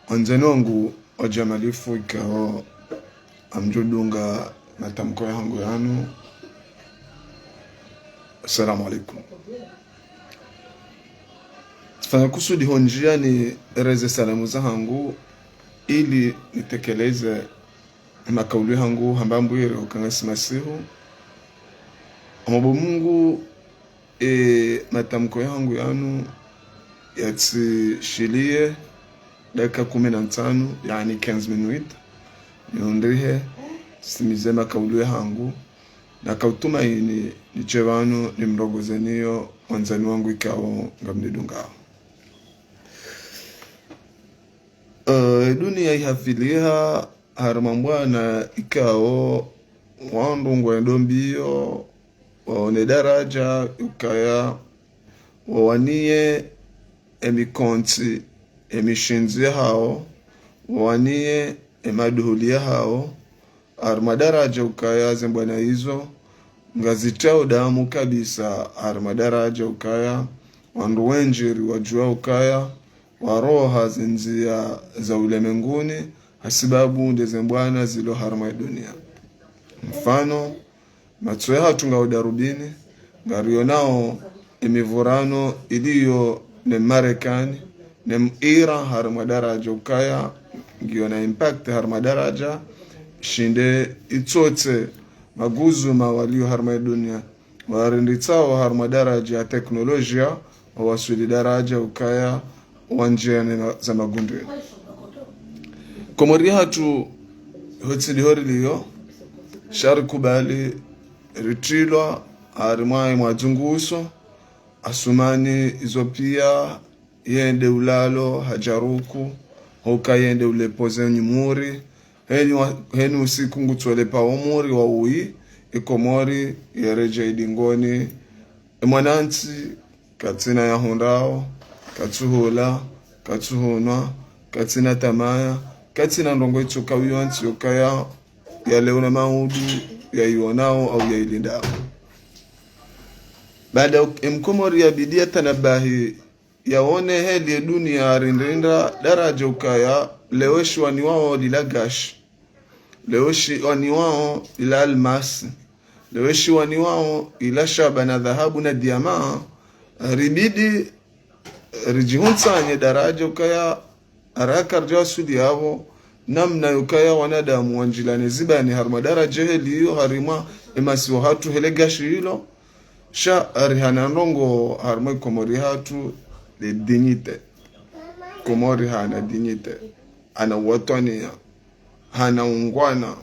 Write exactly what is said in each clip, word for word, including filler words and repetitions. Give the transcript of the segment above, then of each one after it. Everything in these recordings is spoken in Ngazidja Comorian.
Wandzani wangu wa djamalifu ikao ngamdjo dunga matamko yahangu yanu. Assalamu alaikum. Tsifanya kusudi ho ndziani nireze salamu zahangu ili nitekeleze makauli yahangu hamba mbwire uka ngasi masihu. Omomba Mungu, e, matamko yahangu yanu yatsishilie dakika kume na ntsanu, yaani quinze minutes, nihundrihe, nitimize makauli yahangu, na kautumaini nidje pvanu nimrongozeniyo wandzani wangu ikao ngamnidungao. Eh, dunia ihafiliha harimwa mbwana ikao wandru ngwendo mbio, waone daraja ukaya, wawanie emikontsi, emishindzi yahawo, wawanie emaduhuli yahawo, harimwa daraja ukaya zembwana izo ngazitrao damu kabisa, harimwa daraja ukaya wandru wendji riwajua ukaya waroha zindzia za ulemenguni, hasibabu ndezembwana zilo harimwa dunia. Mfano, matso yahatru ngao darubini, ngarionao emivurano iliyo ne Marekani, ne Iran harimwa daraja ukaya ngiyo na impact harimwa daraja, shinde itsotse maguzuma walio harimwa dunia, warinditsao harimwa daraja ya teknolojia, wawaswili daraja ukaya wandjiane na za magundwini. Komori yahatru hotsi ndiho riliyo, sha rikubali ritrilwa harimwa emwadzunguso, Asumani izo pia yende ulalo hadjaruku, hoka yende ulepoze nyumuri, heni wa-, heni usiku ngutsolepa omuri wa uyi, eKomori yeredjei dingoni. Emwanantsi katsina yahundrao, katsuhula, katsuhunwa, katsina tamaya, katsina ndrongo itsoka uyo ntsi yokaya yaleona maudu yaionao au yailindao. Baada emKomori yabidi yatanabahi, yaone heli edunia yarindrindra daraja ukaya leo shiwaniwao lila gashi, leo shiwaniwao lila almasi, leo shiwaniwao ila shaba na dhahabu na diama, ribidi ridjihuntsanye daraja ukaya haraka ridjawaswili yapvo, namna yukaya wanadamu wandjilane zibani harimwa daraja heli iyo harimwa emasiwa hatru hele gashi ilo, sha rihana ndrongo harimwa eKomori hatru de dignité. Komori hana dignité, hana uwatwaniya, hana ungwana.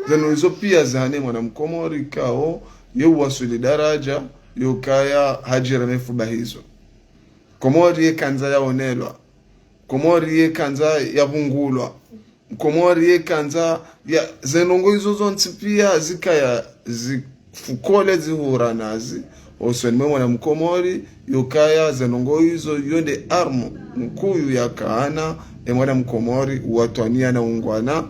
Zinu izo pia zihane mwana mKomori kao yewaswili daraja yukaya hadjira mefuba hizo. Komori yekandza yaonelwa. Komori yekandza yavungulwa. Komori yekandza ya, zendrongo izo zontsi pia zikaya zifukole zihura nazi osoni mwe mwana mKomori, yukaya zendrongo izo yonde armu nkuyu yakana emwana mKomori uwatwaniya na ungwana.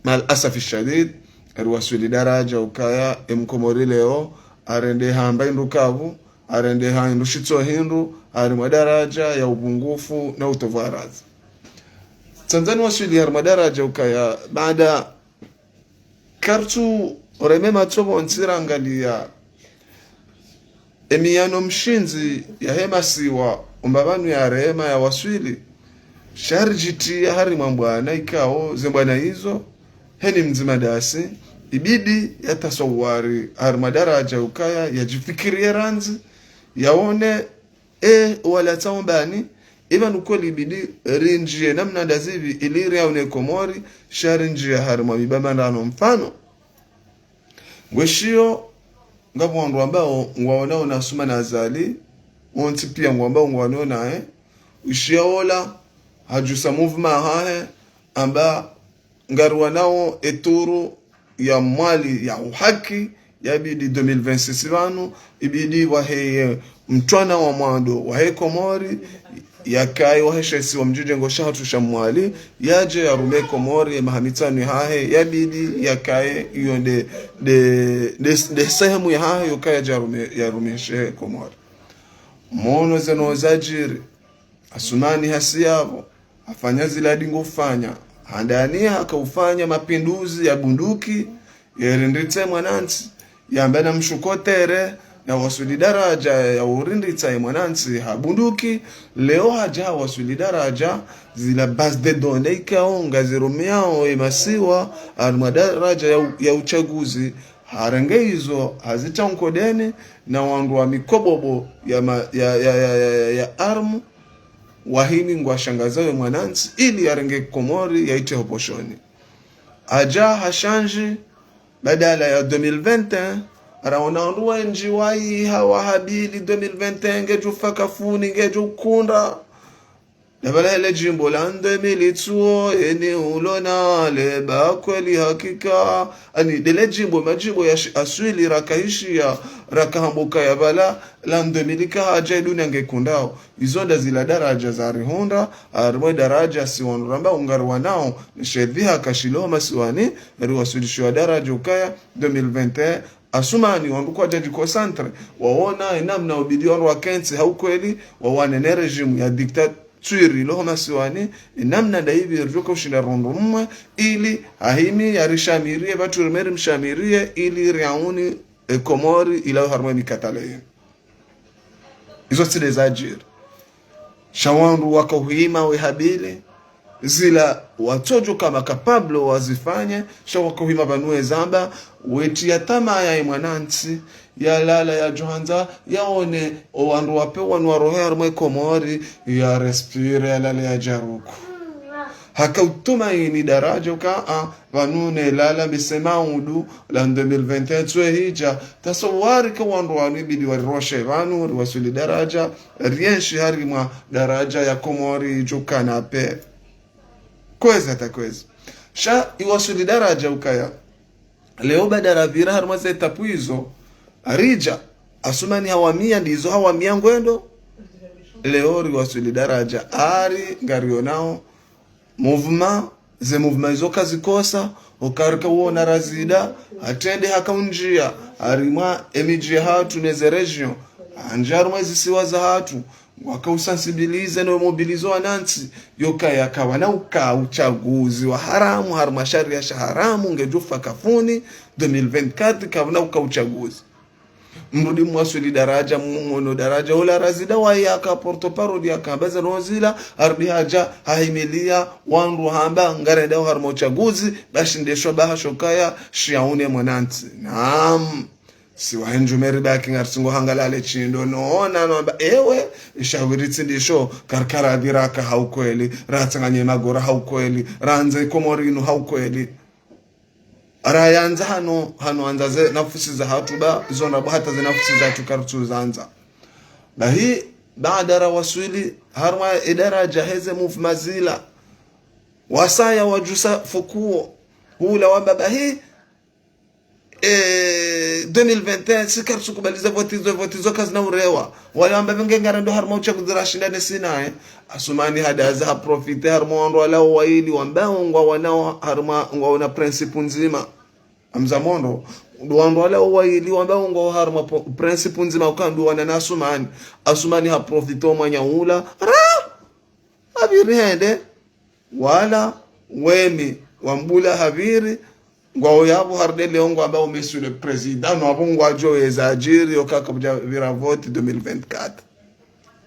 Mal asafi shadid, ariwaswili daraja ukaya emKomori leo arende hamba indru kavu, arende ha indru shitso hindru, harimwa daraja ya upungufu na utovu wa razi. Tsandza niwaswili harimwa daraja ukaya, baada kartsu reme matso pvo ntsi rangaliya emiyano mshindzi yahe masiwa, umba pvanu yarema yawaswili, sha ridjitiya harimwa mbwana ikao zembwana izo heni mdzima dasi, ibidi yatasawari harimwa daraja ukaya yadjifikiriye randzi, yaone, e, wala tsaombani, ipvanu kweli ibidi rindjiye namna ndazipvi ili riaone Komori, sha rindjiya harimwa mibamandano mfano. Ngweshiyo, ngapvo wandru ambao ngwaonao na Asumani Azali, wontsi pia ngwambao ngwaonao naye, ushiya ola, hadjusa mouvement hahe, amba ngariwanao eturu ya Mwali ya uhaki, yabidi deux mille vingt-six pvanu, ibidi waheye mtwana wa mwando wahe Komori, yakaye wahe she isiwa mdjidjengo shahatru sha Mwali, yadje yarume Komori, emaha mitsanu yahahe, yabidi yakaye iyo nde, nde, nde, nde sehemu yahahe yokaya yadje yarume, yarume she Komori. Mono zeno zadjiri, Asumani hasi yapvo, hafanya zila ndingo ufanya. Handani haka ufanya mapinduzi ya bunduki, ya urindritsa mwanantsi, yamba na mshuko terrain, na waswili daraja ya urindritsa ye mwanantsi ha bunduki. Leo hadja hawaswili daraja, zila base de données ikao ngazirumiao ye masiwa, harumwa daraja ya u-, ya uchaguzi, harenge izo hazitria nkodeni, na wandru wa mikobobo ya ma-, ya, ya, ya, ya, ya, ya armu, wahimi ngwashangazao ye mwanantsi, ili yarenge Komori yaitre ho poshoni. Hadja hashandji, badala ya deux mille vingt et un, raona wandru wendji wayiha wahabili deux mille vingt et un ngedjo ufa kafuni, ngedjo ukundra. Ndapvala hele djimbo la deux mille tsuo, eni ulona le ba kweli hakika. Ani, ndele djimbo, madjimbo ya shi-, aswili rakahishiya, rakahambuka ya pvala, la deux mille kahadja idunia ngekundrao. Izo nda zila daraja zarihundra, harimwa daraja si wandru ramba ungari wanao, ni shedhiha kashilo masiwani, riwaswilishiwa daraja ukaya, deux mille vingt et un, Asumani, wandru kwadja djiconcentré, waona enamna ubidi wandru wakentsi ha ukweli, wawane ne régime ya dictature ilo ho masiwani, enamna ndayipvi ridjoka ushinda rundru mwe, ili hahimi yarishamiriye, pvatsu rimeri mshamiriye, ili riauni e Komori ilawe harimwa mikatale ye. Izo tsi nde zadjiri. Sha wandru wakauhima wehabili, zila watsodjo kama capable wazifanye, sha wakauhima pvanu wezamba, wetriya tamaa ye mwanantsi, yalala yadjohandza, yaone, o wandru wapve wanu warohe harimwa Komori, ya respire, yalala yadjaruku. Haka utumaini daraja uka, a, pvanu nelala mise maudu la deux mille vingt et un tswe hidja. Tasawari ka wandru wanu ibidi wariroshe pvanu, riwaswili daraja, rienshi harimwa daraja ya Komori idjo kana pe. Kwezi hata kwezi. Sha iwaswili daraja ukaya. Leo baada rapvira harimwa ze étape izo, aridja, Asumani hawamiya, ndizo hawamiya ngwendo. Leo riwaswili daraja, ari ngarionao, mouvement, ze mouvement izo kazikosa, okarika uona Razida, hatrende haka undjia, harimwa emidji yahatru neze région, handjia harimwa ezisiwa zahatru, wakausensibilize no mobilize wanantsi, yokaya kapvana uka uchaguzi wa haramu, harimwa sharia sha haramu, ngedjo ufa kafuni, deux mille vingt-quatre, kapvana uka uchaguzi. Mrudi mwaswili daraja, mwono daraja, ola Razida waye aka porte-parole yaka baza rozila, harudi hadja, hahimiliya, wandru hamba, ngarendao harimwa uchaguzi, bashi ndesho baha shokaya, shiaune mwanantsi. Naam. Si wahe ndjumeri baki ngaritsingo hangalale shindo, noona, noamba, ewe, ishawiri tsi ndisho, karikara pviraka ha ukweli, ratsanganye magora ha ukweli, randze Komori inu ha ukweli. Rayandza hano, hano andza ze nafusi zahatru ba, zo ndrabo hata ze nafusi zahatru karitsuzandza. Bahi, baada rawaswili, harimwa edaraja heze mouvement zila. Wasaya wadjusa fukuo. Hula wamba bahi, eh, deux mille vingt et un, si karitsukubali ze voti zo, voti zo kazina urewa. Wale wamba pvenge ngarendo harimwa uchaguzi rashindane sinaye. Asumani hadaza haprofite harimwa wandru wala waili wamba ngwawanao harimwa ngwaona principe ndzima. Hamza Mondo, ndo wandru wala waili wamba ngwao harimwa po-, principe ndzima uka ndo wana na Asumani. Asumani haprofite omwanya ula. Ra! Hapviri hende. Wala wemi wambula hapviri, ngwao yapvo harudi leo ngwamba o Monsieur le Président, no apvo ngwadjo weza adjiri, oka kapvadja pvira voti deux mille vingt-quatre.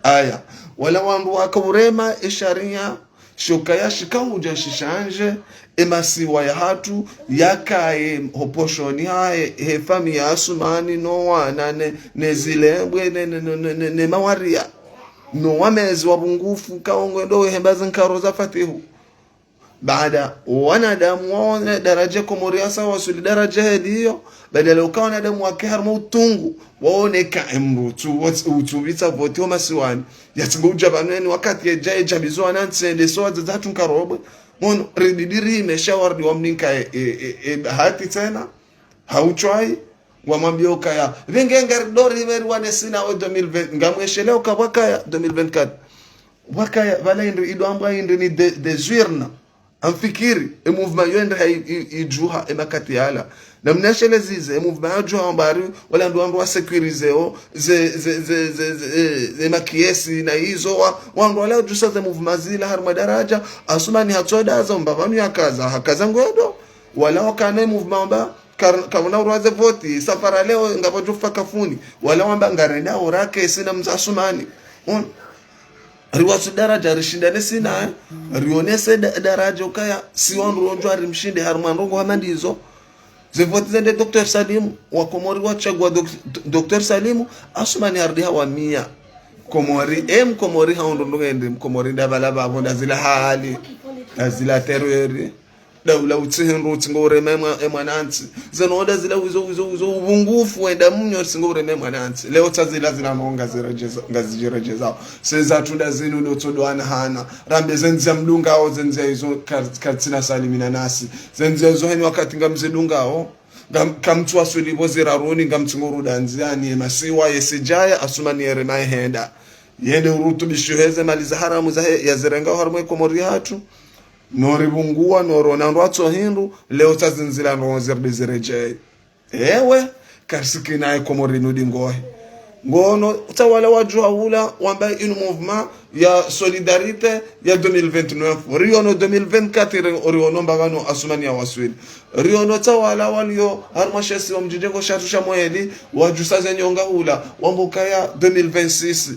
Aya, wala wandru waka urema esharia, shokaya shikaudja shishandje, emasiwa yahatru, yakaye ho poshoni hahe, he famiyi ya Asumani, no wana, ne, ne zilembwe, ne, ne mawaria. No wamezi wa bungufu, kaongo ndo wehemba zinkaro za Fatihu. Baada, wanadamu waone daraja Komori yasa waswili daraja heliyo, badala uka wanadamu wake harimwa utungu, waoneka emdru utsu-, utsu-, utsupvitsa voti ho masiwani. Yatsingo udja pvanu eni wakati yedja, yedja mizo wanantsi ende so wadzadze hatru nkarobwe. Mono, ribidi rime sha warudi wamninka e, e, e, e, bahati tsena. Hautswayi, wamwambia ukaya. Pvenge ngari dori pveri wane sinawe deux mille vingt, ngamweshelea uka pvwakaya deux mille vingt-quatre. Pvwakaya, pvala indri, ido ambwa indri ni de-, des urnes. Amfikiri, e mouvement yo ende ha i, i, idjuha, e makati yala. Na mnasheleze ze, e mouvement yadjuha wamba hari, wala ndo wandru wa sécurisé o, ze, ze, ze, ze, ze, ze makiesi na izo, wa, wandru wala djusa ze mouvement zila harumwa daraja, Asumani hatsodaza, wamba pvanu yakaza, hakaza ngwendo, wala wakana e mouvement wamba, kar-, kamuna urwaze voti, safara leo, ngapvo djufa kafuni, wala wamba ngarenda urake, sina mza Asumani. On, riwaswili daraja rishindane sina, eh? Rionese da-, daraja ukaya, si wandru wondjwa rimshinde harumwa ndrongo hama ndizo. Ze voti zende Docteur Salimu, wa Komori wachagua Doc-, Docteur Salimu, Asumani harudi hawa mia. Komori, e Mkomori haundru ndungendi, Mkomori ndapvala pvapvo, ndazila hali, ndazila terreur. Daula utsihi ndru utsingo urema e mwa-, e mwanantsi. Zeno nda zila wizo, wizo, wizo, uvungufu wenda mnyo utsingo urema e mwanantsi. Leo tsa zila zila no ngazirejeza-, ngazijirejezao. Se zatru nda zinu ndo tsodoana hana. Rambe ze ndzia mdungao, ze ndzia izo kar-, kartsina salimina nasi. Ze ndzia izo heni wakati ngamzidungao, ngam-, kamtsu waswili pvo ziraruni, ngamtsingo ruda ndziani, e masiwa, ye sijaya, Asumani yere maehenda. Yende urutubishihe ze mali za haramu zahe, yazirengao harumwa e Komori hatru. No ripvungua, no rona ndrwatso hindru, leo tsa zindzila no zirudi zirejei. Ewe, karsikina e Komori nudi ngohe. Ngono, utawala wadjuha ula, wamba inu mouvement ya solidarité ya deux mille vingt-neuf. Riono deux mille vingt-quatre, ri-, riono mbapvanu Asumani ya waswili. Riono utawala walio, harumwa she isiwa mdjidjengo shatru sha Mwali, wadjusa ze nyonga hula, wamba ukaya deux mille vingt-six.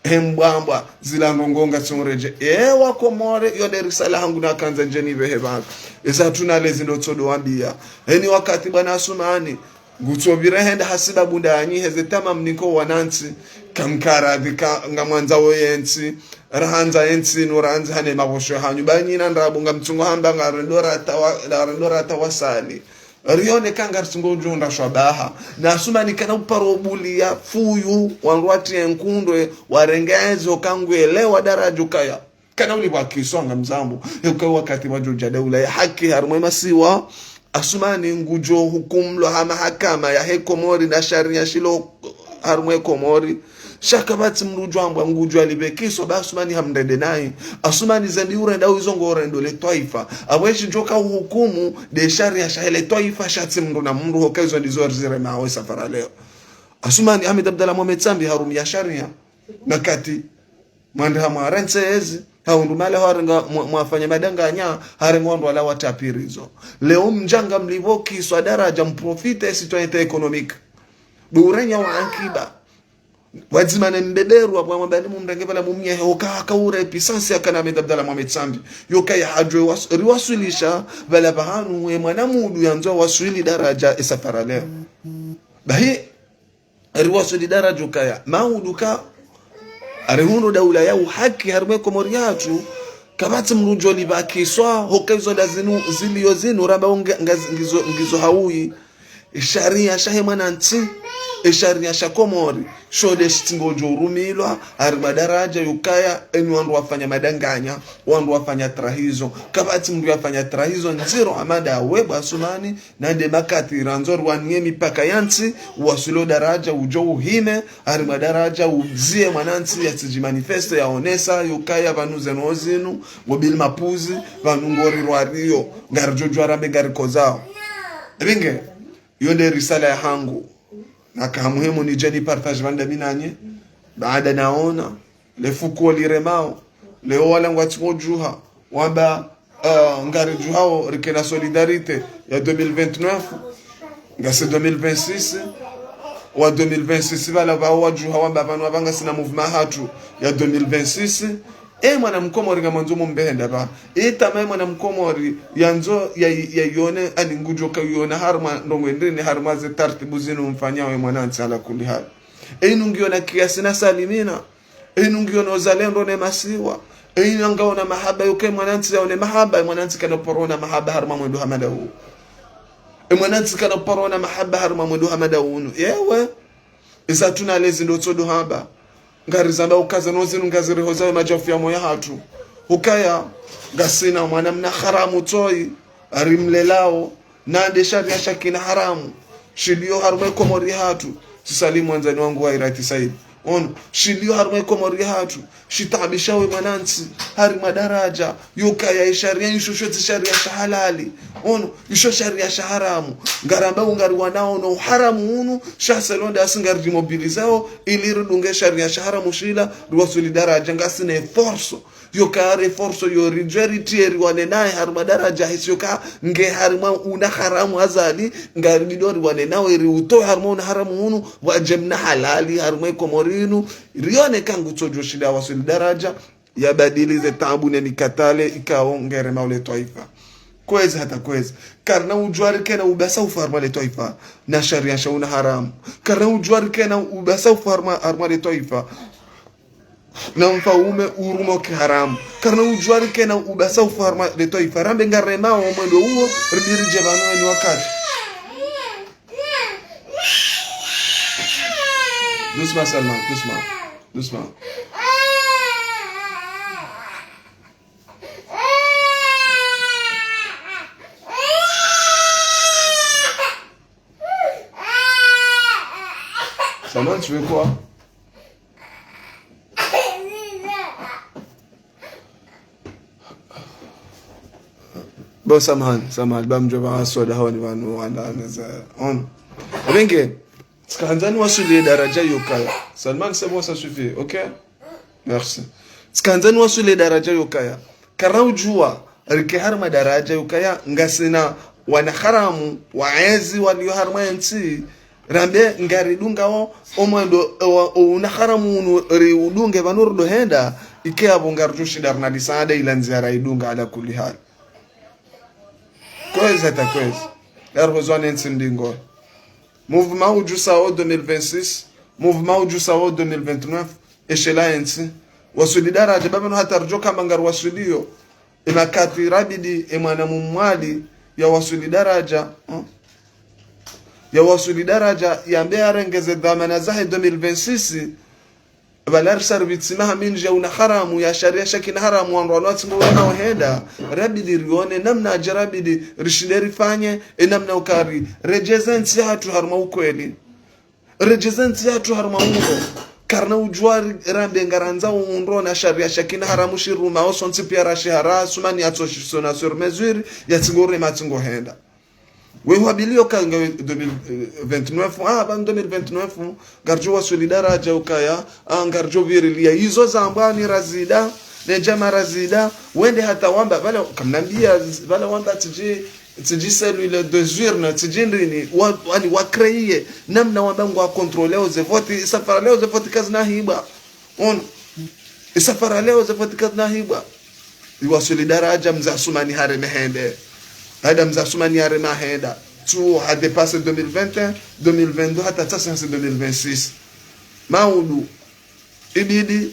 He mbwambwa, zila ndrongo ngatsi uredje. Ewa Komori, yo nde risala hangu nakandza ndje nipvehe pvanu. Eza tuna lezi ndo tsodo wambia. Heni wakati bwana Asumani, ngutso pvire henda hasibabu ndanyi, heze tama mniko wanantsi, kamkaradhi ka, ngamwandzao yentsi, rahandza yentsi, no rahandza hane mavosho hanyu. Banyi na ndrabo, ngamtsungo hamba ngarendo rata wa, ngarendo rata wasali. Rione ka ngaritsungo udjo undra shwabaha. Na Asumani kana uparo bulia fuyu, wandru wati ye nkundwe, warenge ezo kangwele wa daraja ukaya. Kana ulipvwa kiswa ngamzambo. Eka wakati wadjo dja daula ya haki harumwa e masiwa. Asumani ngudjo hukumlwa ha mahakama yahe Komori na sharia shilo harumwa e Komori. Sha kapvatsi mndru udjo amba ngudjo alipve kiswa, ba Asumani hamrende nayi. Asumani ze mbi urenda wizo ngo urendo le twaifa. Apvo eshi djoka uhukumu, nde sharia shahe le twaifa sha tsi mndru na mndru hoka izo ndizo riziremao e safara leo. Asumani Ahmed Abdallah Mohamed Sambi harumia sharia. Nakati, mwandre hamwarentse ezi, haundru male harenga mwa-, mwafanya madanganya, harenga wandru wala watapvirizo. Leo mdja ngamlipvo kiswa daraja mprofite citoyenneté économique. Be urenya wa ankiba. Wadzima ne mbeberu, apvo mwambani mumrenge pvala mumnyehe, oka haka ure puissance yakana Ahmed Abdallah Mohamed Sambi. Yoka ya hadjwe was-, riwaswilisha, pvala pvahanu, e mwana mudu yandzo waswili daraja e safara leo. Bahi, riwaswili daraja ukaya. Maudu ka, arihundru daula ya uhaki, harumwa e Komori yatru, kapvatsi mndru udjo lipva kiswa, hoka izo nda zinu, zilio zinu, ramba unge-, ngaz-, ngizo, ngizo hauyi. E sharia shahe mwanantsi, e sharia sha Komori, sho nde shitsingo djo urumilwa, harumwa daraja yukaya, eni wandru wafanya madanganya, wandru wafanya trahizo. Kapvatsi mndru yafanya trahizo ndziro hama nda we bo Asumani, na nde makati randzo rwanie mipaka ya ntsi, waswilo daraja udjo uhime, harumwa daraja uzie mwanantsi yatsidji manifeste yaonesa, yukaya pvanu zeno zinu, ngo bili mapuzi, pvanu ngori rwario, ngaridjo djwa rambe ngarikozao. Ebinge, yo nde risala ya hangu. Naka muhimu nidje ni partage pvanda mi nanyi. Baada naona, le fuko liremao, leo wala ngwatsi ngodjuha, wamba, eh, ngaridjuhao rikena solidarité ya deux mille vingt-neuf, ngasi deux mille vingt-six, wa deux mille vingt-six pvala pvao wadjuha wamba pvanu wapva ngasina mouvement hatru ya deux mille vingt-six, e mwana mkomori ngamwandzo mumpvehenda pva. E tama e mwana mkomori yandzo ya, ya yone, ani ngudjo ka yona harumwa ndrongo ndrini harumwa ze tartibu zinu mfanyao e mwanantsi ala kulli hali. E inu ngiyona kiasi na salimina. E inu ngiyona uzalendo ne masiwa. E inu ngaona mahaba yoka e mwanantsi yaone mahaba, e mwanantsi kana paro ona mahaba harumwa mwendo hama nda wu. E mwanantsi kana paro ona mahaba harumwa mwendo hama nda wunu. Yewe. Eza tuna lezi ndo tsodo hamba. Ngarizamba ukaza no zinu ngazirihoza we madjafu ya moya hatru. Ukaya, ngasina mwana mna haramu tsoyi, arimlelao, na nde sharia shakina haramu. Shilio harumwa e Komori hatru. Sisalimu wandzani wangu wa Irati Said. Ono, shilio harumwa ye Komori yahatru, shitaabisha we mwanantsi, harumwa daraja, yokaya ye sharia isho sho tsi sharia sha halali. Ono, isho sharia sha haramu. Ngaramba ungari wanao no haramu unu, sha selonde asi ngari mobilizao, ili ridunge sharia sha haramu shila, riwaswili daraja, ngasina force. Yokaya re force yo ridjwe ritriye riwane naye harumwa daraja hisi yoka nge harumwa una haramu Azali, ngari bido riwane nawe riutowe harumwa una haramu unu, wadje mna halali harumwa ye Komori inu, rione ka ngutsodjo shinda waswili daraja, yabadili ze taabu ne mikatale, ikao ngeremao le twaifa. Kwezi hata kwezi. Karina udjua rikena ubasa ufa harumwa le twaifa, na sharia sha una haramu. Karina udjua rikena ubasa ufa harumwa, harumwa le twaifa. Na mfaume urumo kiharamu. Karina udjua rikena ubasa ufa harumwa le twaifa. Rambe ngaremao mwendo uwo, ribiri dje pvanu eni wakati. Doucement, Salman, doucement. Doucement. Salman, tu veux quoi ? Bon, samahani, samahani, ba mdjo ba soda hawani pvanu wanda aneza. On. Ebenge, tsikahandza niwaswili daraja yokaya. Salman, c'est bon, ça suffit, ok ? Merci. Tsikahandza niwaswili daraja yokaya. Karina udjua, rike harumwa daraja yokaya, ngasina wana haramu, waezi walio harumwa yentsi, rambe ngaridungao, omwendo, o, o una haramu unu riudunge pvanu rido henda, ike apvo ngaridjo shinda rina lisada ila ndzia raidunga ala kulli hali. Kwezi hata kwezi. Yarihozwa ne ntsi ndingo. Mouvement udjusao deux mille vingt-six, mouvement udjusao deux mille vingt-neuf, eshela yentsi. Waswili daraja, ba pvanu hata ridjo kamba ngari waswilio. Emakati rabidi, emwana mumwali, yawaswili daraja, hmm ? Yawaswili daraja, yambe yarenge ze dhwamana zahe deux mille vingt-six, pvala risarivitsi maha mindji ya una haramu, ya sharia sha kina haramu, wandru wanu watsingo wena wahenda, rabidi rione, namnadje rabidi, rishinde rifanye, enamna ukari, redjeze ntsi yahatru harumwa ukweli. Redjeze ntsi yahatru harumwa undro. Karina udjua ri-, rambe ngarandzao undro na sharia sha kina haramu shirumao sontsi pia rashihara, Assoumani yatso shisona sur mesure, yatsingo rema tsingo henda. We wabilio ka nge deux mille vingt-neuf, ah, pvanu deux mille vingt-neuf, ngaridjo waswili daraja ukaya, ah, ngaridjo virilia. Izo zambwa ni Razida, ne djamaa Razida, wende hata wamba, pvala, kamnambia, pvala wamba tsidji, tsidji cellule des urnes, tsidji ndrini, wa, wani wa créer, namna wamba ngwa contrôler oze vote, isafara leo ze vote kazina hibwa. Ono. Isafara leo ze vote kazina hibwa. Iwaswili daraja mze Assoumani hareme hende. Hada mze Assoumani hareme henda. Tu ha dépassé deux mille vingt et un, deux mille vingt-deux, hata tsasi hasi deux mille vingt-six. Maudu. Ibidi,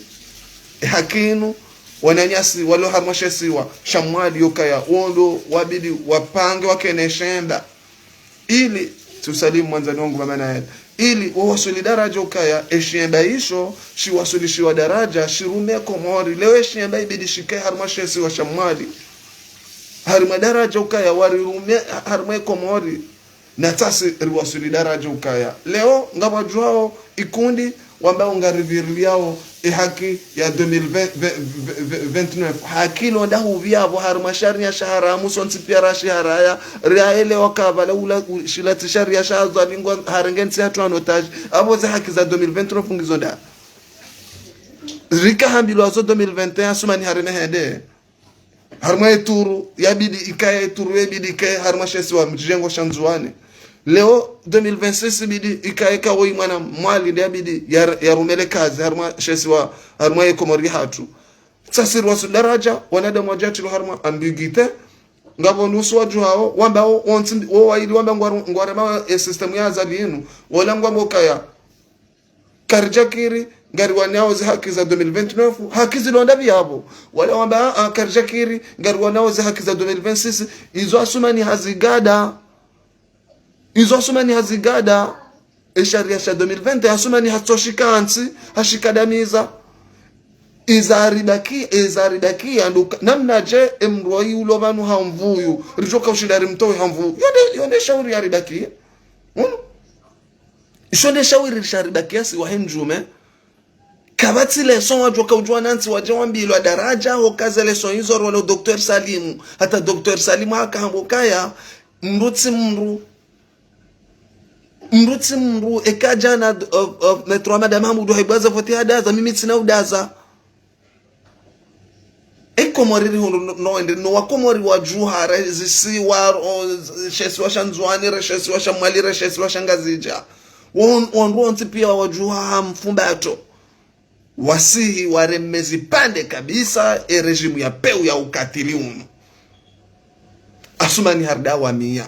ehaki inu, wananyasi, walo harumwa she isiwa sha Mwali yokaya, wondo, wabidi, wapange, wakene shemba. Ili, tsiusalimu mwandzani wangu mama Nael, ili wawaswili daraja ukaya, eshemba isho, shiwaswilishiwa daraja, shirume Komori, leo eshemba ibidi shike harumwa she isiwa sha Mwali. Harumwa daraja ukaya, warirume harumwa Komori. Na tsasi riwaswili daraja ukaya. Leo, ngapvadjuao, ikundi, wamba ungariviriliao, ehaki ya deux mille vingt, vingt, vingt, vingt-neuf. Haki londa huvi apvo harumwa sharia sha haramu, sontsi pia rashiharaya, riaelewa ka pvala ula, u-, shila tsi sharia sha Azali ngwa harenge ntsi yahatru en otage. Apvo ze haki za deux mille vingt-neuf ngizo nda. Rika hambilwa zo deux mille vingt et un, Assoumani hareme hende. Harumwa ye tour, yabidi ikaye, tour yabidi ikaye, harumwa she isiwa mdjengo sha Ndzuwani. Leo, deux mille vingt-six bidi ikaye ka woyi mwana Mwali nde yabidi ya, yarumele kazi, harumwa she isiwa, harumwa ye Komori yahatru. Tsasi riwaswili daraja, wanadamu wadjatrilwa harumwa ambiguïté. Ngapvo nusu wadjuhao, wambao, wontsi, wo waili wamba ngwaru-, ngwarema e système ya Azali inu, wola ngwambo kaya. Karidjakiri, ngariwanao ze haki za deux mille vingt-neuf, haki zilonda pvi apvo. Wala wamba, ah, ah, karidjakiri, ngariwanao ze haki za deux mille vingt-six, izo Assoumani hazigada. Izo Assoumani hazigada. Esharia sha deux mille vingt, Assoumani hatsoshika ntsi, hashikadamiza. Iza ribaki, iza ribaki, anduka. Namnadje emroi ulo pvanu ha nvu uyu, ridjoka ushinda rimtowe ha nvu. Yonde, yonde shauri ya ribaki. Unu? Isho nde shawiri risha ribaki yasi wahe ndjume. Kapvatsi leçon wadjo kaudjuwa nantsi wadje wambilwa daraja, hoka ze leçon izo rwalo Docteur Salimu. Hata Docteur Salimu haka hamba ukaya, mdru tsi mdru. Mdru tsi mdru, eka djana, uh, uh, Maître Hamada Mahmoud haibu aza vote hadaza, mimi tsina udaza. E Komori rihundru no, no ende, no Wakomori wadjuha, re zisiwa, o, she isiwa sha Ndzuani, re she isiwa sha Mwali, re she isiwa sha Ngazidja. Won-, wandru wontsi pia wadjuha ha mfumbato. Wasihi wareme zipvandre kabisa e régime ya pewu ya ukatili unu. Assoumani harudi hawamiya.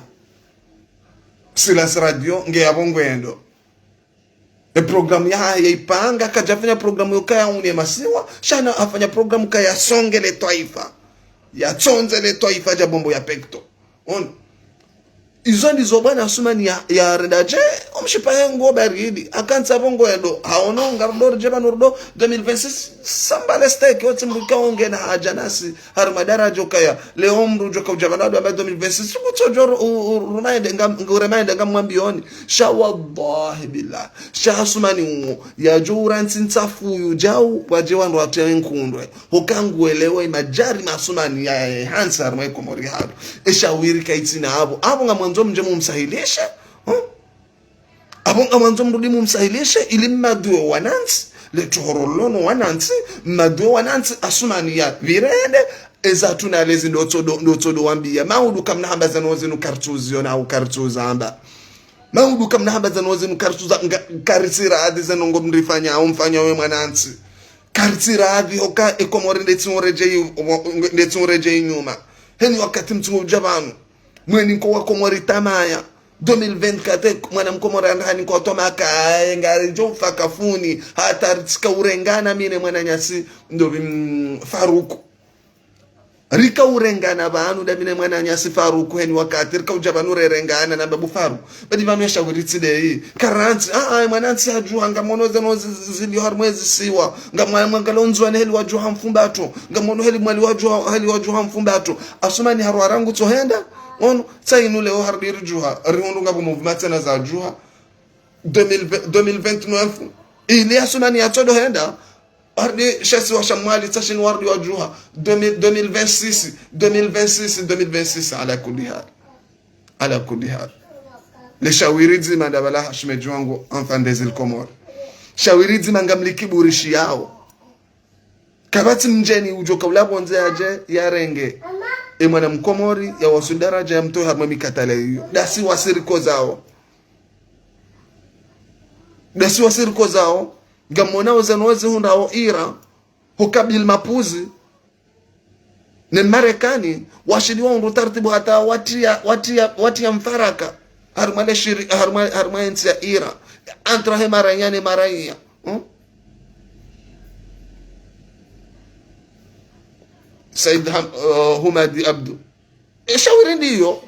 Silence Radio nge yapvo ngwendo. E programme yahahe yaipanga, kadjafanya programme yokaya unie masiwa, sha hana hafanya programme kaya songe le twaifa. Yatsondze le twaifa dja bombo ya pekto. Ono. Izo ndizo bwana Assoumani ya, yarenda dje, omshipa ye ngo baridi. Akantsi apvo ngwendo, haono, ngarudori dje pvanu rudo, deux mille vingt-six, samba le steak, otsi mbuka onge na hadja nasi, harumwa daraja okaya, leo mdru djo kaudja pvanu ado amba deux mille vingt-six, kutsodjo ru-, u-, u-, rumaende nga, ngu remaende nga mwambioni. Sha wallahi billah. Sha Assoumani uwo, yadjo urantsi ntsafu yu djau, wadje wandru watse nkundwe. Hoka nguelewe madjari ma Assoumani ya, ya, hantsi harumwa Komori hanu. E shawiri kaitsina apvo. Apvo ngamwandzo mdje mumsahilishe. Huh? Apvo ngamwandzo mrudi mumsahilishe, ili mmaduwe wanantsi. Le tsohoro lono wanantsi, mmaduwe wanantsi, Assoumani ya pvirende, eza tuna lezi ndo tsodo, ndo tsodo wambiya. Mahudu kamna hamba zanu zinu kartsuzi yona au kartsuzi amba. Mahudu kamna hamba zanu zinu kartsuza, nga, karitsira adhi zanu ngo mrifanya, au mfanya we mwanantsi. Karitsira adhi hoka e Komori ndetsi uredjei, ndetsi uredjei nyuma. Heni wakati mtsungo udja pvanu. Mweni nko Wakomori tamaya. Deux mille vingt-quatre, mwana Mkomori andahani kwa toma kaye, ngaridjo ufa kafuni. Hata ritsika urengana mi ne mwananyasi, ndo bi, mm, Faruku. Rika urengana pvanu nda mi ne mwananyasi Faruku, heni wakati rika udja pvanu rerengana na babu Faruku. Badi pvanu ya shawiri tsi ndeyi. Karantsi, a, a, mwanantsi hadjuha, ngamwono zanu zi-, zi-, zilio harumwa ezisiwa. Ngamwa-, mwangalo Ndzuani heli wadjuha mfumbato. Ngamwono heli Mwali wadjuha, heli wadjuha mfumbato. Assoumani harwa rangu tsohenda. Ono, tsa inu leo harudi ridjuha. Rihundru ngapvo mouvement tsena zadjuha. Deux mille vingt, deux mille vingt-neuf. Ili Assoumani yatsodo henda. Warudi she isiwa sha Mwali, tsa shinu warudi wadjuha. Deux mille, deux mille vingt-six, deux mille vingt-six, deux mille vingt-six, ala kulli hal. Ala kulli hal. Le shawiri dzima nda pvala ha shemedji wangu, enfant des îles Comores. Shawiri dzima ngamlikiburishiyao. Kapvatsi mdjeni udjo kaula pvondze yadje, yarenge. E mwana Mkomori, yawaswili daraja ya mtowe harumwa mikatale iyo. Ndasi wasi rikozao. Ndasi wasi rikozao. Ngamwonao zanu wazihundrao Iran, hoka Bill Mapuzzi, ne Marekani, washili wahundru taratibu hata watriya, watriya, watriya mfaraka. Harumwa le shiri, harumwa, harumwa entsi ya Iran. Entre he maraiya ne maraiya. Hmm? Said Ham-, eh, Humadi Abdu. E shawiri ndiyo.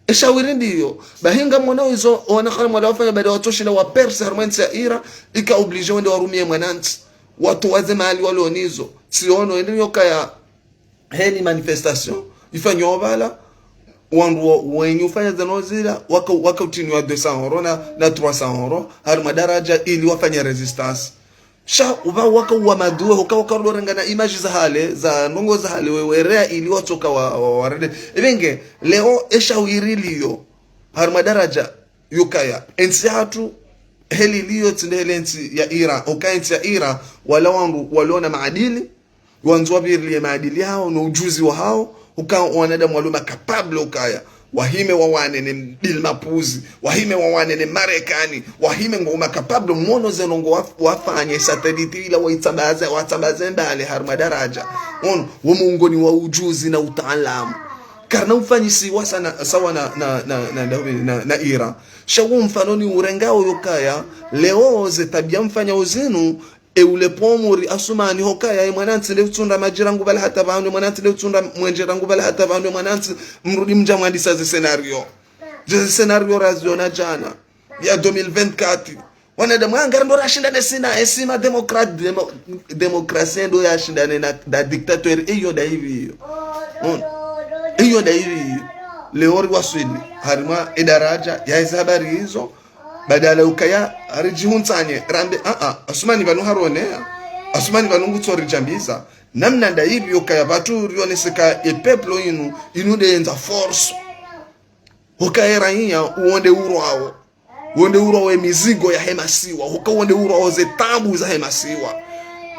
E shawiri ndiyo. Bahi ngamwonao izo, wana hana mwala wafanya baada watsoshinda wa perse harumwa entsi ya Iran, ika obligé wende warumiye mwanantsi. Watowe ze mali walo nazo. Tsiono, ende nyoka ya heni manifestation. Ifanywa pvala, wandru wa-, wenyi ufanya zanu zila, waka, waka utiniwa deux cents euros na, na trois cents euros, harumwa daraja ili wafanye résistance. Sha, upva waka uwa maduwe, hoka waka udo rengana image za hale, za ndrongo za hale, wewereya ili watsoka wa, wa, warende. Ebe nge, leo e shawiri liyo, harumwa daraja, yukaya. Entsi yahatru, heli liyo tsi nde hele entsi ya Iran. Hoka entsi ya Iran, wala wandru, walo na maadili, wandzo wapvirilie maadili yahao, no ujuzi wahao, hoka wanadamu walo ma capable ukaya. Wahime wawane ne Bill Mapuzzi, wahime wawane ne Marekani, wahime ngo ma capable, mwono zeno ngo waf-, wafanye satellite ila waitsambaze, watsambaze mbali harumwa daraja. Ono, wo mungoni wa ujuzi na utaalamu. Karina ufanyisiwa sana, sawa na, na, na, na, na, na, na Iran. Sha wo mfano ni urengao yokaya, leo ze tabiya mfanyao zinu, e ule pomori Assoumani hokaya, e mwanantsi nde utsunda madji rangu pvala hata pvanu, e mwanantsi nde utsunda mwenje rangu pvala hata pvanu, e mwanantsi mrudi mdja mwandisa ze scénario. Ze scénario raziona djana. Ya deux mille vingt-quatre. Wanadamu wanga ndo rashindane sina, e sima démocrate, démo-, démocratie ndo yashindane na, na dictateur, iyo nda ipvi iyo. Mm. Iyo nda ipvi iyo. Leo riwaswili. Harumwa e daraja, ya ezi habari izo. Badala ukaya aridjihuntsanye, rambe, a, a, Asumani pvanu haronea, Asumani pvanu ngutsoridjambiza. Namna ndayipvi ukaya pvatsu rioneseka e peuple inu, inu ndeyendza force. Hoka e raia uwo nde urwawo. Uwo nde urwawo e mizigo yahe masiwa. Hoka uwo nde urwawo ze taabu zahe masiwa.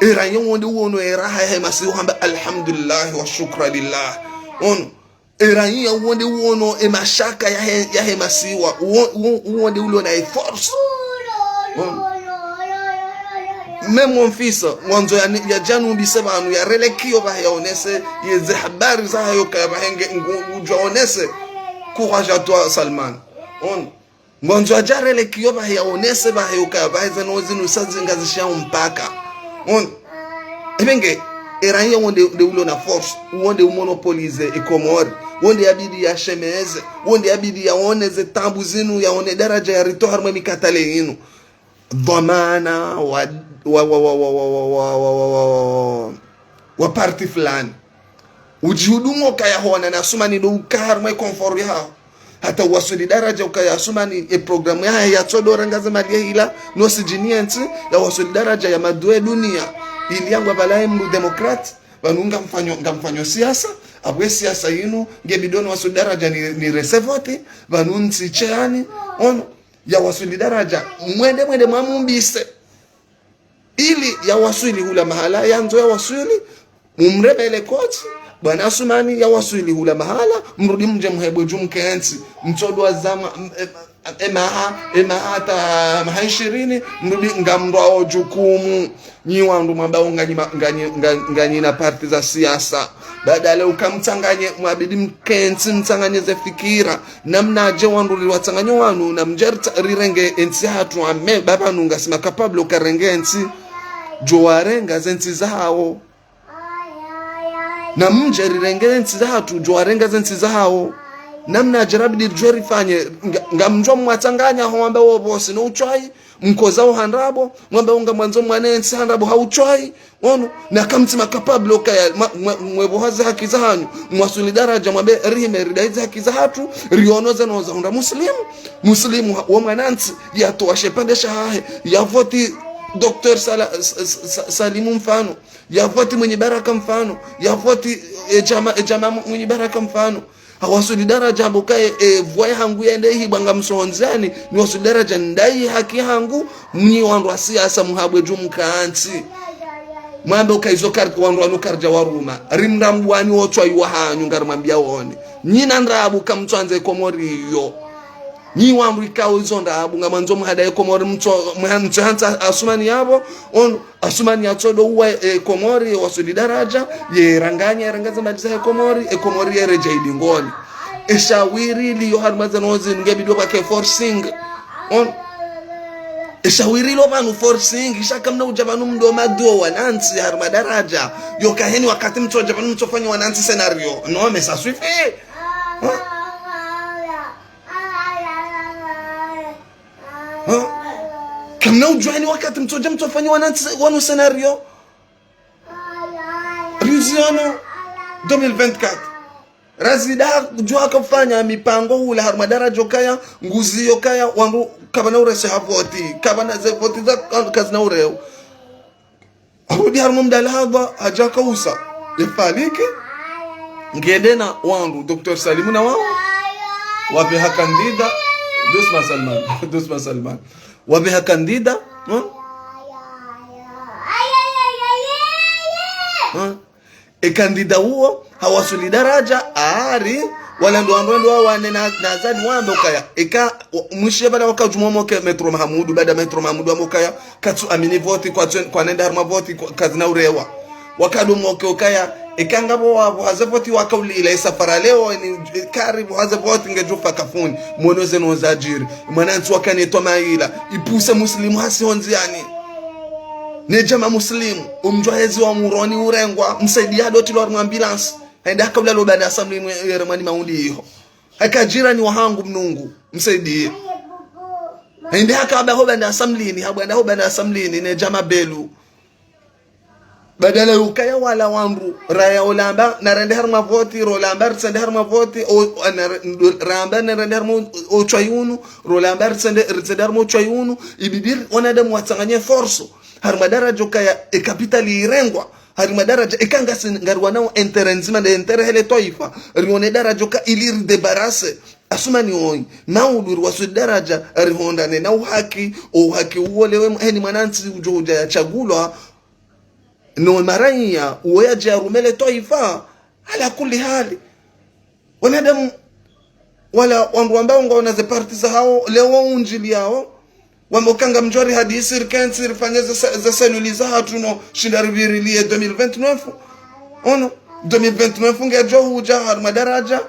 E raia uwo nde uono e raha yahe masiwa, hamba alhamdulillah wa shukra lillah. Ono. E raia uwo nde uono e mashaka yahe, yahe masiwa. Uwo, uwo, uwo nde uliona e force. Ono. Même mon fils, ngwandzo ya, yadje yanumbise pvanu, yarelekiyo pvahe yaonese, yeze habari zahayo kaya pvahe nge, ngu, udjwa onese. Courage à toi, Salman. Ono. Ngwandzo yadje yarelekiyo pvahe yaonese pvahe ukaya pvahe zeno zinu sa zingazishiya mpaka. Ono. Epvenge, e raia uwo nde, nde uliona force, uwo nde umonopolize e Komori, uwo nde yabidi yashemeze, uwo nde yabidi yaone ze taabu zinu, yaone daraja yaritowa harumwa e mikatale inu. Dhwamana wa, wa, wa parti fulani. Udjihudumu ukaya hona na Asumani ndo uka harumwa e confort yaho. Hata uwaswili daraja ukaya Asumani e programme yahe yatsodo renga ze mali yehila, no sidjini yentsi, yawaswili daraja ya maduwe dunia. Ili yangwa pvala e mdru démocrate, pvanu ngamfanyo, ngamfanyo siasa, apvo e siasa inu, nge bidoni waswili daraja ni, nirese voti, pvanu ntsi tsi yani, ono. Yawaswili daraja, mwende, mwende mwamumbise. Ili yawaswili hula mahala, yandzo yawaswili, mumremele koti, bwana Asumani yawaswili hula mahala, mrudi mdje muhebwe dju mkentsi, mtsodwa zama, m-, e-, e maha, e maha hata maha ishirini, mrudi ngamdrwao djukumu. Nyi wandru mwambao nganyi ma-, nganyi, nga-, nganyi na parti za siasa. Badala uka mtsanganye, mwabidi mkentsi mtsanganye ze fikira. Namnadje wandru riwatsanganye wanu, namdje ritsa-, rirenge entsi hatru ame, baba nunga sima capable uka renge entsi. Djo warenga ze ntsi zahawo. Namdje rirenge ze ntsi zahatru, djo warenga ze ntsi zahawo. Namnadje rabidi djo rifanye, nga, ngamdjo mwatsanganya ho wamba wo pvosi no utswayi, mkoza uhandrabo, mwamba unga mwandzo mwane ntsi handrabo ha utswayi, ono, na kamtsi ma capable ukaya, mwa, mwa, mwepvoha ze haki zahanyu, mwaswili daraja, mwambe rihime ridai ze haki zahatru, riono zeno zahundra Muslimu, Muslimu ha, wo mwanantsi, yatowa shepvandre shahahe, yavoti Docteur Sala-, Sa-, Sa-, Sa-, Salimu mfano, yavoti Mwinyi Baraka mfano, yavoti, e, Djama-, e, Djama Mwinyi Baraka mfano. Hawaswili daraja mbo kaye, e, voix yahangu yende ihibwa ngamsondzani, niwaswili daraja ndayi haki yahangu, mnyi wandru wa siasa muhabwe dju mkantsi. Mwambe uka izo kar-, wandru wanu karidja waruma. Rimrambwani wo utswayi wahanyu ngarimwambia wone. Nyi na ndrabo kamtswandze Komori iyo. Nyi wandru ikao izo ndrabo ngamwandzo muhadaye Komori mtso-, mwa-, mtsohantsa Asumani yapvo, ono, Asumani yatsodo uwa, e, Komori, waswili daraja, yeranganya, yerangaza mali zahe Komori, e Komori yeredjei dingoni. E shawiri liyo harumwa zeno zinu nge bidi pvwake forcing. Ono. E shawiri lo pvanu forcing, sha kamna udja pvanu mdo maduo wanantsi harumwa daraja. Yo kaheni wakati mtsodja pvanu mtsofanya wanantsi scénario. Non, mais ça suffit. Hein? Hein? Kamna udjuwa ni wakati mtsodja mtsofanya wanantsi, wanu scénario. Riuziono deux mille vingt-quatre. Razida djuwa kafanya mipango hula harumwa daraja ukaya, nguziyo kaya, wandru kapvana urese ha voti, kapvana ze voti za, kazina ureu. Arudi harumwa mdala hadha, hadja kausa. Yefalike. Ngende na wandru, Docteur Salimu na wao. Wapveha candidat. Doucement Salman. Doucement Salman. Wapveha candidat. Hein? Hein? E candidat uwo, hawaswili daraja, ari, wala ndo wandru ndo wawane na, na Azali wambe ukaya. Eka, wa-, mwishe baada waka djumwa moke Maître Mahamudu, baada Maître Mahamudu wambe ukaya, katsu amini voti, kwatsu, kwanenda harumwa voti, kwa, kazina urewa. Wakadu moke ukaya, eka ngapvo wapvo haze voti waka ulila, isafara leo, ni, kari pvo haze voti ngedjufa kafuni, mwono zeno zadjiri. Mwanantsi wakane toma ila, ipuse Muslimu hasi hondziani. Ne djama Muslimu, umdjuwa hezi wa Moroni urengwa, msaidiya dotilwa harumwa ambulance. Hende haka ulala ubanda Assemblée mwe-, yere mwani maundi iho. Haka jirani wahangu mnungu, msaidiye. Hende haka aba ho banda Assemblée ni, habwanda ho banda Assemblée ni, ne djama Belu. Badala yukaya wala wandru, raya olamba, narende harumwa voti, rolamba, ritsende harumwa voti, o, o, na, ndo, ramba, narende harumwa o, o utswayi unu, rolamba, ritsende, ritsende harumwa o utswayi unu, ibidi wanadamu watsanganye force, harumwa daraja ukaya, e capitale irengwa, harumwa daraja, eka ngasi ngariwanao intérêt ndzima nde intérêt hele twaifa, rione daraja uka ili ridébarrasser, Asumani oyi, na uduri waswili daraja, rihondane na uhaki, o uhaki uwo lewo heni mwanantsi udjo udja yatsagulwa, no maraiya, uwo yadje yarume le twaifa, ala kulli hali. Wanadamu, wala wandru wamba ngwaona ze parti zahawo, lewo undjiliyawo, wamba uka ngamdjo rihadisi, rikentsi, rifanye ze se-, ze cellule zahatru no, shinda rivirilie deux mille vingt-neuf. Ono, deux mille vingt-neuf ngedjo hudja, harumwa daraja,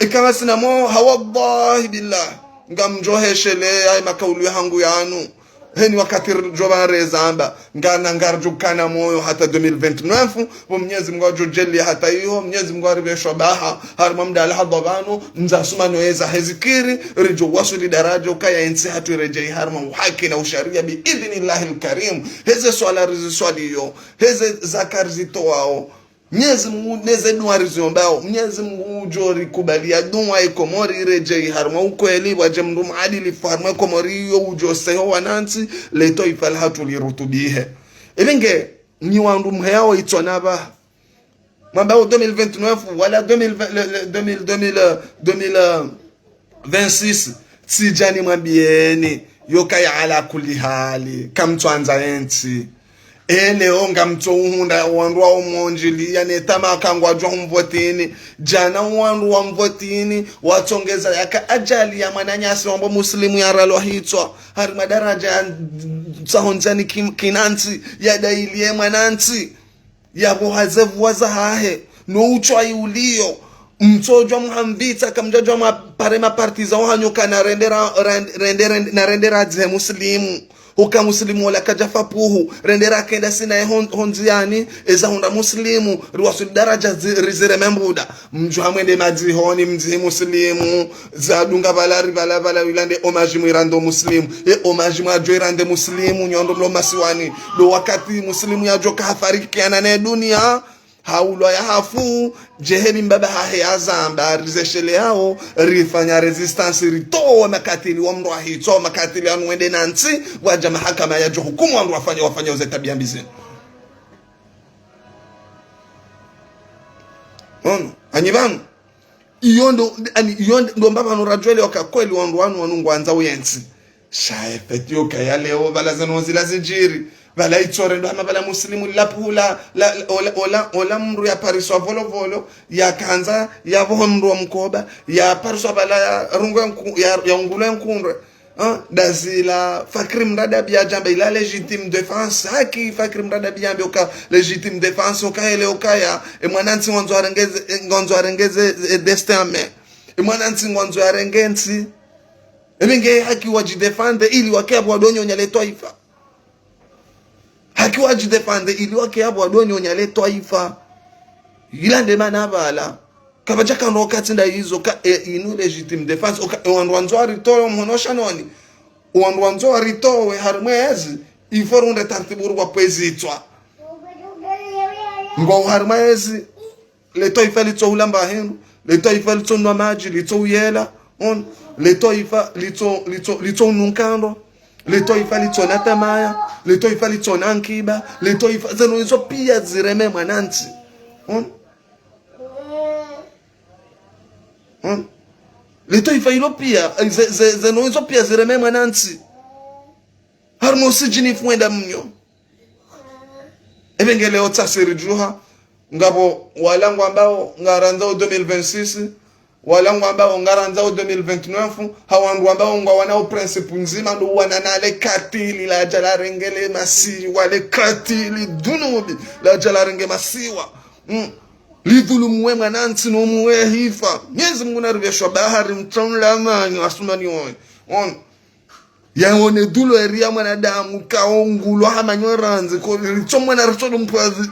ika ngasina moyo, ha wallahi billah, ngamdjo heshelea ye makaulu yahangu yanu. Heni wakati ridjo pva rezamba, ngana ngardjo kana moyo hata deux mille vingt-neuf, pvo Mnyezi Mungu adjo djaaliya hata iyo, Mnyezi Mungu aripve swabaha, harumwa mdala hadhwa pvanu, mdza Asumani oyi eza hezikiri, ridjo waswili daraja ukaya entsi hatru iredjeyi harumwa uhaki na usharia bi idhnillahil karim, heze swala riziswaliyo, heze zaka rizitowao, Mnyezi Mungu, neze dua riziombao, Mnyezi Mungu udjo rikubaliya dua ye Komori iredjeyi harumwa ukweli, pvwadje mndru mwadilifu harumwa Komori iyo udjo seho wanantsi, le twaifa lahatru lirutubihe. Ebe nge, nyi wandru mheyao itsona pvaha. Mwambao deux mille vingt-neuf, wala deux mille vingt, le, le, deux mille, deux mille, euh, deux mille, euh, vingt-six, tsidja nimwambiyeni, yukaya ala kulli hali, kamtswandza entsi. Ele o ngamtso uhundra wandru wa umwondjiliya ne tama ka ngwadjo humvotini, djana wandru wamvotini, watsongeza yaka ajali ya mwananyasi wambo muslimu yaralwa hitswa, harumwa daraja ya tsaho ndzani ki-, kinantsi, yadayiliye mwanantsi. Yapvo haze pvwa zahahe, no utswayi uliyo, mtsodjwa muhamvitsa, kamdjadjwa mwapare maparti zahanyu kana rende ra-, rend-, rende, rende, na rende radzihe muslimu. Huka muslimu ola kadjafa puhu, rende rakenda sina ye hon-, hondziyani, eza hundra muslimu, riwaswili daraja zi-, rizireme mbuda. Mdjo hamwende madzihoni, mdzihi muslimu, zadunga pvala ri pvala pvala wilande hommage mwirande muslimu. E hommage mwadjo irande muslimu, nyondo mlo masiwani. Ndo wakati muslimu yadjo kahafarikiana ne duniya, haulwa yahafu, djeheli mbaba hahe yazamba, rizesheleyao, rifanya résistance, ritowe makatili wa mndru ahitswa, makatili anu wende nantsi, wadja mahakama yadjo hukumu wandru wafanya, wafanya uze tabiya mbi zinu. Ono, anyi pvanu. Iyo ndo, ani, iyo ndo, ndo mbapvanu radjwele waka kweli wandru wanu wanu ngwandzao yentsi. Sha efeti yokaya leo, pvala zanu zila zidjiri. Pvala itsore ndo hama pvala muslimu lapula, la, ola, ola, ola mndru yapariswa pvolovolo, yakandza, yapvoho mndru wa mkoba, yapariswa pvala ya rungu ya nku-, ya, ya ungulwa ya nkundre. Ah, dazila Fakri Mradabi yadjamba ila légitime défense. Haki Fakri Mradabi yambe uka légitime défense uka hele ukaya, e mwanantsi ngwandzo arengeze, e ngwandzo arengeze, e destin ame. E mwanantsi ngwandzo arenge ntsi. Ebe nge haki wadjidéfendre ili wake apvo wadonyonya le twaifa. Haki wadjidéfendre ili wake apvo wadonyonya le twaifa. Ila nde mana pvala. Kapvadjaka ndo wakati nda izo ka, e, inu légitime défense. Oka, e wandru wandzo waritowe mhono shanoni. Wandru wandzo waritowe harumwa ezi, il faut runde tartibu rwa pvwezitswa. Ngwao harumwa ezi, le twaifa litso ulamba hindru, le twaifa litso nwa madji, litso uyela, on, le twaifa litso, litso, litso ununka ndro, le twaifa litso na tamaya, le twaifa litso na nkiba, le twaifa, zeno izo piya zireme mwanantsi. On. Hmm? Le twaifa ilo piya, ze, ze, zeno izo piya zireme mwanantsi. Harumwa usidjini fwenda mnyo. Ebe nge leo tsasi ridjuha, ngapvo wala ngwambao ngarandzao deux mille vingt-six, wala ngwambao ngarandzao deux mille vingt-neuf, ha wandru wambao ngwawanao principe ndzima ndo wana na le katili ladja larenge le masiwa, le katili dhunubi ladja larenge masiwa. Hmm. Lidhulumu we mwanantsi no muwe hifa. Mnyezi Mungu naripve swabaha ri mtsamu la manyo Asumani oyi. On. Yaone dhulu eri ya mwanadamu kaongulwa ha manyo randzi. Ko ritso mwana ritso ndo mpwa zi-,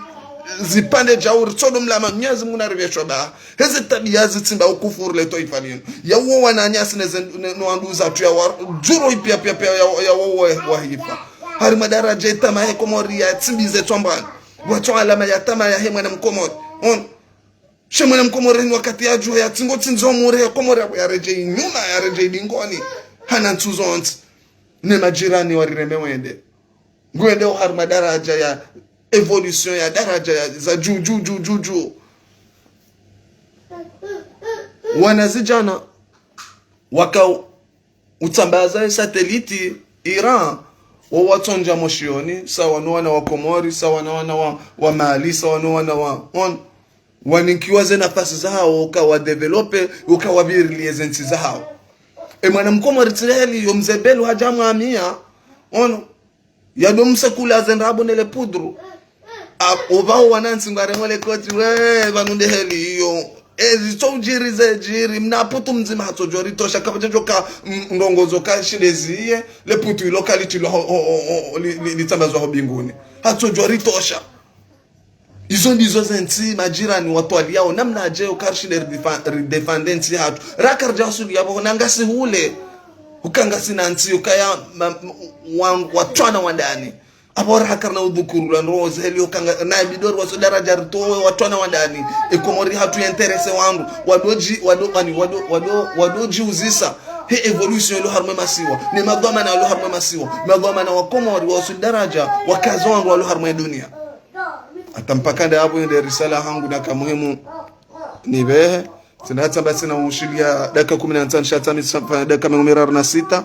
zipvandre djau ritso ndo mlama. Mnyezi Mungu naripve swabaha. Heze tabiya zitsimba ukufuru le twaifa linu. Ya uwo wananyasi ne ze-, ne, no wandru zatru ya wa-, djuro ipiya piya piya ya, ya uwo we, wa hifa. Harumwa daraja itama he Komori ya tsimbize tswambani. Watso alama ya tama yahe mwana mkomori. Ono. She mwana mkomori ni wakati yadjuha yatsingo tsindzo mure ya Komori ya, yaredjei nyuma, yaredjei dingoni. Hana ntsu zontsi. Ne majirani warireme wende. Ngwende oharumwa daraja ya évolution ya daraja ya, za dju, dju, dju, dju, dju. Wanazidjana waka u-, utsambaza e satellite Iran, wo watsondja moshioni, sawa no wana wa Komori, sawa no wana wa, wa Mali, sawa no wana wa, ono. Waninkiwa ze nafasi zahawo, uka wa développer, uka wavirilie ze ntsi zahawo. E mwana mkomori tsi heli, yo mze Belu hadja mwamia, ono. Yado msekula ze ndrabo ne le poudre. A, opvaho wanantsi ngwarengole koti, we, pvanu nde heli iyo. E, zitso udjiri ze djiri, mna putu mdzima hatsodjo ritosha, kapvadja djoka, m-, ndrongo zoka shinde ziye, le putu ilo kalitrilwa ho, ho, ho, ho, li, li, litsambazwa ho mbinguni. Hatsodjo ritosha. Izo ndizo ze ntsi majirani watwaliyao, namnadje uka rishinde ridefa-, ridéfende ntsi hatru. Raka ridja wasuli yapvo, na ngasi hule. Uka ngasi na ntsi, ukaya ma-, wa-, watrwana wandani. Apvo raka rina udhukuru la ndrozi heli uka nga-, na ibidori waso daraja ritowe watrwana wandani. E Komori hatru ya intéressé wandru. Wadodji, wado-, wani, wado-, wado-, wadodjiuzisa. He évolution ilo harumwa e masiwa. Ne madhwamana alo harumwa e masiwa. Madhwamana wa Komori waso daraja, wakaza wandru walo harumwa e dunia. Hata mpaka nda apvo nde risala hangu naka muhimu nipvehe. Tsina hata mba tsina ushiliya dakika kumi na ntsanu sha tsamisa mfanya dakika mengo miraru na sita.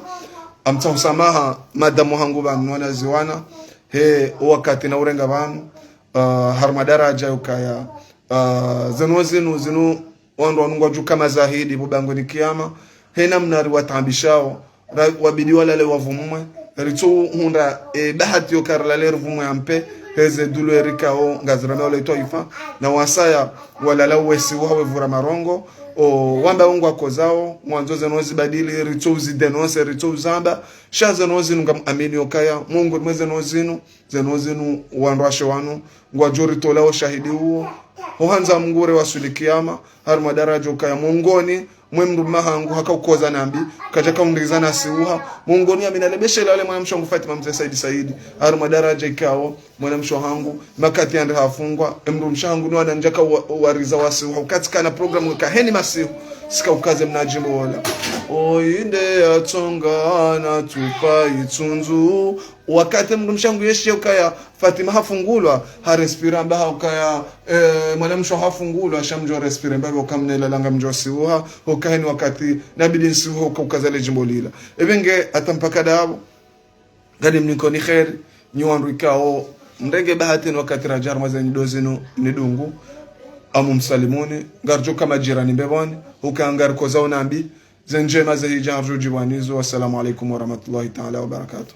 Amtsaho samaha, madamu hangu pvanu wana ziwana. He, o wakati na urenga pvanu. Ah, harumwa daraja ukaya. Ah, zinu, zinu, zinu, wandru wanu ngwadjuka mazahidi, pvo bangweni kiyama. He namna riwataabishao. Ra-, wabidi walale wavumwe. Ritso hundra, e, bahati yo ka rilale rivumwe ampe. Heze dulu erikao, ngazirame wale twaifa. Na wasaya, walala wesi wawe vura marongo. O, wamba ungwa kozao, mwandzo zeno zibadili, ritso uzi dénoncer, ritso uzamba. Sha zeno zinu ngam amini okaya, Mungu mwe zeno zinu, zeno zinu wandrwashe wanu, ngwadjo ritolea o shahidi uwo. Ho handza Mungu re wasuli kiyama, harumwa daraja ukaya mongoni, mwe mdrume hangu haka ukoza nambi, kadja kaundriza na siuha. Mongoni amina lebeshela wale mwanamshe wangu Fatima Mze Saidi Saidi. Harumwa daraja ikao, mwanamshe hangu, makati yande hafungwa, e mdrumshe hangu ni wana ndjaka wa-, wariza wa siuha. Ukati kana programu ka heni masihu, sika ukaze mnadjimbo wola. Oinde ya tsonga na tupa itsunzu, wakati mdrumshe hangu yeshiya ukaya Fatima hafungulwa, ha respire mba ha ukaya, eh, mwanamshe hafungulwa, sha mdjo respire mba uka mnela langa mdjo siuha, uka heni wakati, nabidi nsiuha uka ukaza le djimbo lila. Ebe nge, hata mpaka dapvo, ngani mnikoni kheri, nyi wandru ikao, mrenge bahati ni wakati radja harumwa ze nyido zinu mnidungu, amu msalimuni, ngaridjo ka majirani mbepvoni, uka ngarikozao nambi, ze ndjema ze hidja ngaridjo djipvwanizo. Wassalamu alaikum warahmatullahi taala wabarakatuh.